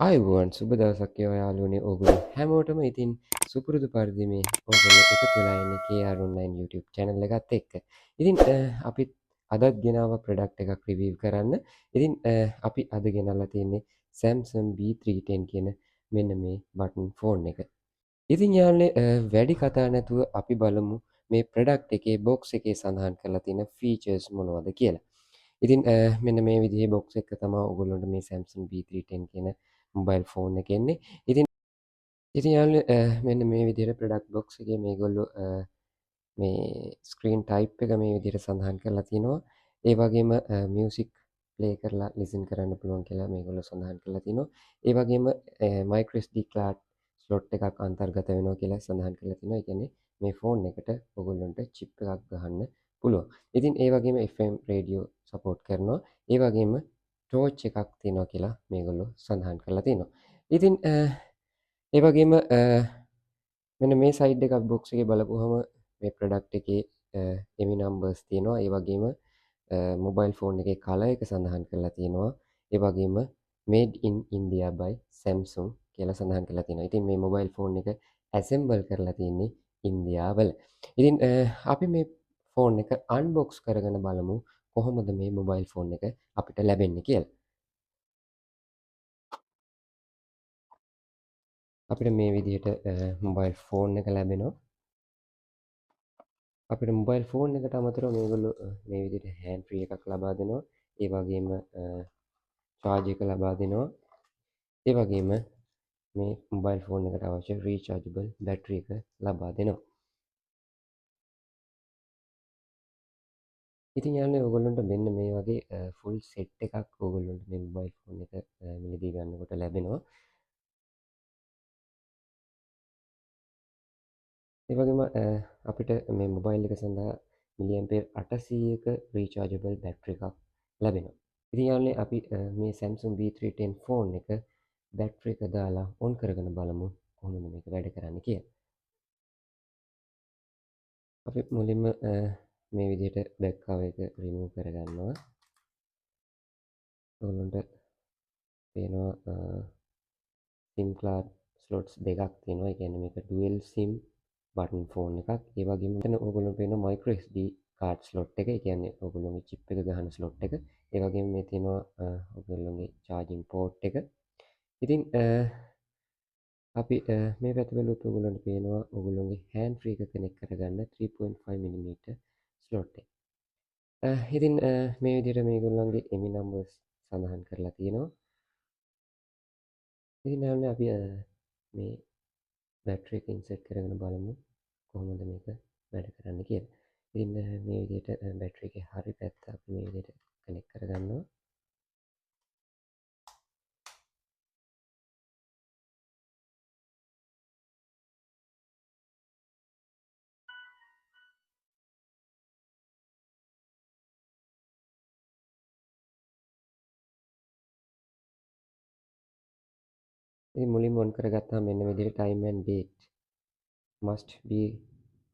ආයුබෝවන්, සුබ දවසක් වේවා යාළුවනේ ඕගොල්ලෝ හැමෝටම. ඉතින් සුපුරුදු පරිදි මේ ඕගොල්ලෝ එකතු වෙලා ඉන්නේ KR Online YouTube channel එකත් එක්ක. ඉතින් අපිත් අදත් ගෙනාව ප්‍රොඩක්ට් එකක් රිවිව් කරන්න. ඉතින් අපි අද ගෙනල්ලා තියෙන්නේ Samsung B310 කියන මෙන්න මේ බටන් ෆෝන් එක. ඉතින් යාළුවනේ, වැඩි කතා නැතුව අපි බලමු මේ ප්‍රොඩක්ට් එකේ බොක්ස් එකේ සඳහන් කරලා තියෙන ෆීචර්ස් මොනවද කියලා. ඉතින් මෙන්න මේ විදිහේ බොක්ස් එක තමයි ඔයගොල්ලන්ට මේ Samsung B310 කියන මොබයිල් ෆෝන් එක එන්නේ. ඉතින් යාළුවනේ, මෙන්න මේ විදිහට ප්‍රොඩක්ට් බොක්ස් එකේ මේගොල්ලෝ මේ ස්ක්‍රීන් ටයිප් එක මේ විදිහට සඳහන් කරලා තිනවා. ඒ වගේම මියුසික් ප්ලේ කරලා ලිසන් කරන්න පුළුවන් කියලා මේගොල්ලෝ සඳහන් කරලා තිනවා. ඒ වගේම micro SD card slot එකක් අන්තර්ගත වෙනවා කියලා සඳහන් කරලා තිනවා. ඒ කියන්නේ මේ ෆෝන් එකට ඔයගොල්ලන්ට චිප් එකක් ගහන්න පුළුවන්. ඉතින් ඒ වගේම FM radio support කරනවා. ඒ වගේම ටෝච් එකක් තියෙනවා කියලා මේගොල්ලෝ සඳහන් කරලා තිනවා. ඉතින් ඒ වගේම මෙන්න මේ සයිඩ් එකක් බොක්ස් එකේ බලපුවහම මේ ප්‍රොඩක්ට් එකේ එමි නම්බර්ස් තියෙනවා. ඒ වගේම මොබයිල් ෆෝන් එකේ කලර් එක සඳහන් කරලා තියෙනවා. ඒ වගේම made in India by Samsung කියලා සඳහන් කරලා තියෙනවා. ඉතින් මේ මොබයිල් ෆෝන් එක ඇසෙම්බල් කරලා තියෙන්නේ ඉන්දියාවල. ඉතින් අපි මේ ෆෝන් එක අන්බොක්ස් කරගෙන බලමු කොහොමද මේ මොබයිල් ෆෝන් එක අපිට ලැබෙන්නේ කියලා. අපිට මේ විදිහට මොබයිල් ෆෝන් එක ලැබෙනවා. අපිට මොබයිල් ෆෝන් එකට අමතරව මේගොල්ලෝ මේ විදිහට හෑන්ඩ් ෆ්‍රී එකක් ලබා දෙනවා. ඒ වගේම චාර්ජ් එක ලබා දෙනවා. ඒ වගේම මේ මොබයිල් ෆෝන් එකට අවශ්‍ය රීචාර්ජබල් බැටරි එක ලබා දෙනවා. ඉතින් යාළුවනේ, ඔයගොල්ලන්ට මෙන්න මේ වගේ ෆුල් සෙට් එකක් ඔයගොල්ලන්ට මේ මොබයිල් ෆෝන් එක මිලදී ගන්නකොට ලැබෙනවා. ඒ වගේම අපිට මේ මොබයිල් එක සඳහා මිලි ඇම්පියර් 800ක රීචාර්ජබල් බැටරි එකක් ලැබෙනවා. ඉතින් යාළුවනේ, අපි මේ Samsung B310 phone එක බැටරි එක දාලා ඔන් කරගෙන බලමු කොහොමද මේක වැඩ කරන්නේ කියලා. අපි මුලින්ම මේ විදිහට බැක් කවර් එක රිමූව් කරගන්නවා. ඔයගොල්ලන්ට පේනවා SIM card slots දෙකක් තියෙනවා. ඒ කියන්නේ මේක dual SIM button phone එකක්. ඒ වගේම මෙතන ඔයගොල්ලන්ට පේනවා micro SD card slot එක. ඒ කියන්නේ ඔයගොල්ලෝගේ චිප් එක ගහන ස්ලොට් එක. ඒ වගේම මේ තියෙනවා ඔයගොල්ලෝගේ චාර්ජින් පෝට් එක. ඉතින් අපි මේ පැත්ත බැලුවොත් ඔයගොල්ලන්ට පේනවා ඔයගොල්ලෝගේ හෑන්ඩ් ෆ්‍රී එක කනෙක්ට් කරගන්න 3.5 mm ස්ලොට් එක. ඉතින් මේ විදිහට මේගොල්ලන්ගේ එමි නම්බර්ස් සඳහන් කරලා තියෙනවා. ඉතින් යාළුවනේ, අපි මේ බැටරි එක ඉන්සර්ට් කරගෙන බලමු කොහොමද මේක වැඩ කරන්නේ කියලා. ඉතින් මේ විදිහට බැටරි එකේ හරි පැත්ත අපි මේ විදිහට කනෙක්ට් කරගන්නවා. ඉතින් මුලින්ම ඔන් කරගත්තාම මෙන්න මේ විදිහට time and date must be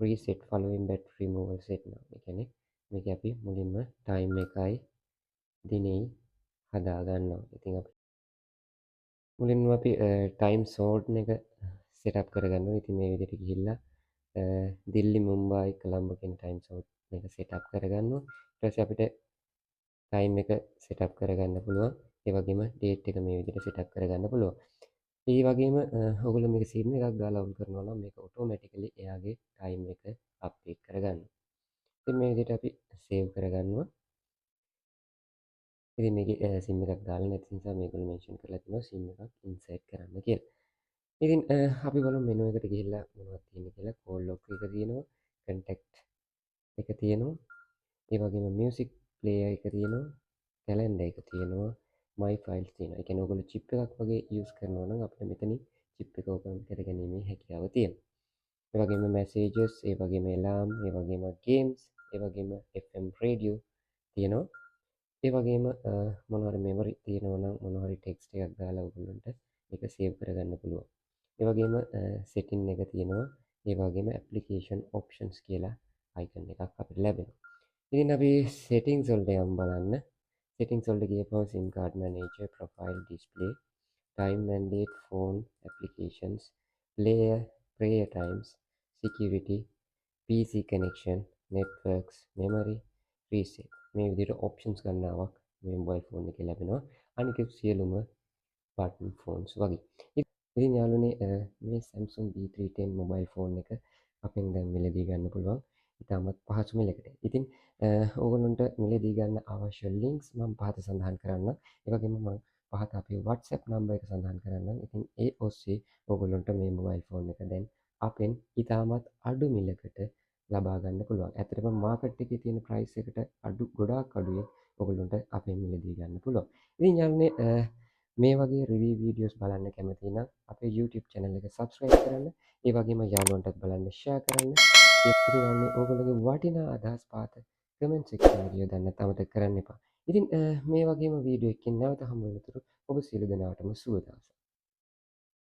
reset following battery removal set now. ඒ කියන්නේ මේක අපි මුලින්ම time එකයි දිනෙයි හදා ගන්නවා. ඉතින් අපි මුලින්ම අපි time zone එක set up කරගන්නවා. ඉතින් මේ විදිහට ගිහිල්ලා දිල්ලි, මුම්බායි, කොළඹ කියන time zone එක set up කරගන්නවා. ඊට පස්සේ අපිට time එක set up කරගන්න පුළුවන්. ඒ වගේම date එක මේ විදිහට set up කරගන්න පුළුවන්. ඒ වගේම ඔයගොල්ලෝ මේක SIM එකක් දාලා ඔන් කරනවා නම් මේක ඔටෝමැටිකලි එයාගේ ටයිම් එක අප්ඩේට් කරගන්නවා. ඉතින් මේ විදිහට අපි සේව් කරගන්නවා. ඉතින් මේකේ SIM එකක් දාලා නැති නිසා මේගොල්ලෝ මෙන්ෂන් කරලා තිනවා SIM එකක් ඉන්සර්ට් කරන්න කියලා. ඉතින් අපි බලමු මෙනු එකට ගිහිල්ලා මොනවද තියෙන්නේ කියලා. කෝල් ලොක් එක තියෙනවා, කන්ටැක්ට් එක තියෙනවා, ඒ වගේම මියුසික් ප්ලේයර් එක තියෙනවා, කැලෙන්ඩර් එක තියෙනවා, my files තියෙනවා. ඒ කියන්නේ ඔයගොල්ලෝ චිප් එකක් වගේ යූස් කරනවා නම් අපිට මෙතනින් චිප් එක ඕපන් කරගැනීමේ හැකියාව තියෙනවා. ඒ වගේම මැසේජස්, ඒ වගේම ඇලාම්, ඒ වගේම ගේම්ස්, ඒ වගේම FM radio තියෙනවා. ඒ වගේම මොන හරි මෙමරි තියෙනවා නම් මොන හරි ටෙක්ස්ට් එකක් දාලා ඔයගොල්ලන්ට ඒක සේව් කරගන්න පුළුවන්. ඒ වගේම සෙටින් එක තියෙනවා. ඒ වගේම ඇප්ලිකේෂන් ඔප්ෂන්ස් කියලා අයිකන් එකක් අපිට ලැබෙනවා. ඉතින් අපි සෙටින්ග්ස් වලට යමු බලන්න. සෙටින්ග්ස් වලට ගියපම SIM card manager, profile, display, time and date, phone applications, player, prayer times, security, PC connection, networks, memory, reset මේ විදිහට ඔප්ෂන්ස් ගණනාවක් මේ මොබයිල් ෆෝන් එකේ ලැබෙනවා. අනික සියලුම බටන් ෆෝන්ස් වගේ. ඉතින් යාළුවනේ, මේ Samsung B310 mobile phone එක අපෙන් දැන් මිලදී ගන්න පුළුවන් ඉතාමත් පහසු මිලකට. ඉතින් ඕගොල්ලන්ට මිලදී ගන්න අවශ්‍ය ලින්ක්ස් මම පහත සඳහන් කරන්නම්. ඒ වගේම මම පහත අපේ WhatsApp number එක සඳහන් කරන්නම්. ඉතින් ඒ ඔස්සේ ඕගොල්ලන්ට මේ මොබයිල් ෆෝන් එක දැන් අපෙන් ඉතාමත් අඩු මිලකට ලබා ගන්න පුළුවන්. ඇත්තටම මාකට් එකේ තියෙන ප්‍රයිස් එකට අඩු, ගොඩාක් අඩුවෙන් ඔයගොල්ලන්ට අපෙන් මිලදී ගන්න පුළුවන්. ඉතින් යාළුවනේ, මේ වගේ රිවිව් වීඩියෝස් බලන්න කැමති නම් අපේ YouTube channel එක subscribe කරන්න. ඒ වගේම යාළුවන්ටත් බලන්න share කරන්න. ඉතින් යාළුවනේ, ඕගොල්ලෝගේ වටිනා අදහස් පහත කමෙන්ට් සෙක්ෂන් එකේ යොදන්න අමතක කරන්න එපා. ඉතින් මේ වගේම වීඩියෝ එකකින් නැවත හමු වෙනතුරු ඔබ සියලු දෙනාටම සුබ දවසක්.